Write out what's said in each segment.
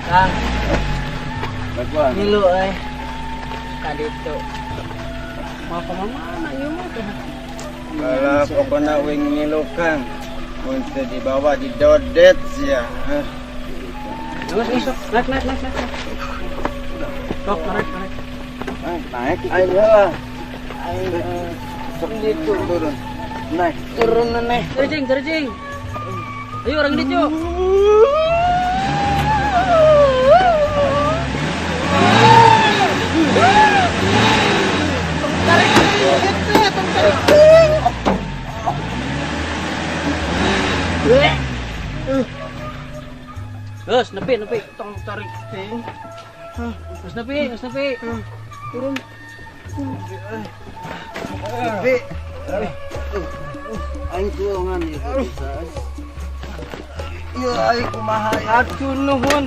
Kang, Baguan. Ngilu euy. Ka ditu. Mau ke mana ieu mah teh? Kalau pokoknya wing ngilu, Kang. Mun teu dibawa didodet sia. Terus, terus, naik, naik, naik, naik. Sok, naik, naik. Naik, naik. Ayo lah. Ayo. Sok itu turun. Naik. Turun neh. Terjing, terjing. Ayo orang ini, Cuk. Tarik, tarik, tarik. Terus, nepi, nepi. Tong tarik ting. Terus nepi, terus nepi. Turun. Nepi. Aing tulungan ieu bisa. Ieu aing kumaha ya? Aduh nuhun.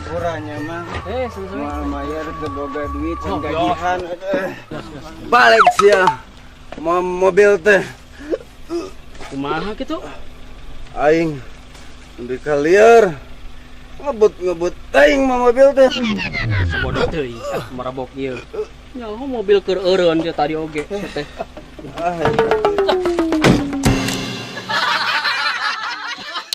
Kurangnya mah. Sama-sama. Moal mayar teu boga duit Oh, gajihan. Balik sia. Mau mobil teh. Kumaha kitu? Aing nepi ka lieur. Ngebut-ngebut aing mah mobil teh. Sebodoh teuing, ah, marabok ieu. Nyaho mobil keur eureun teh tadi oge teh. Ah.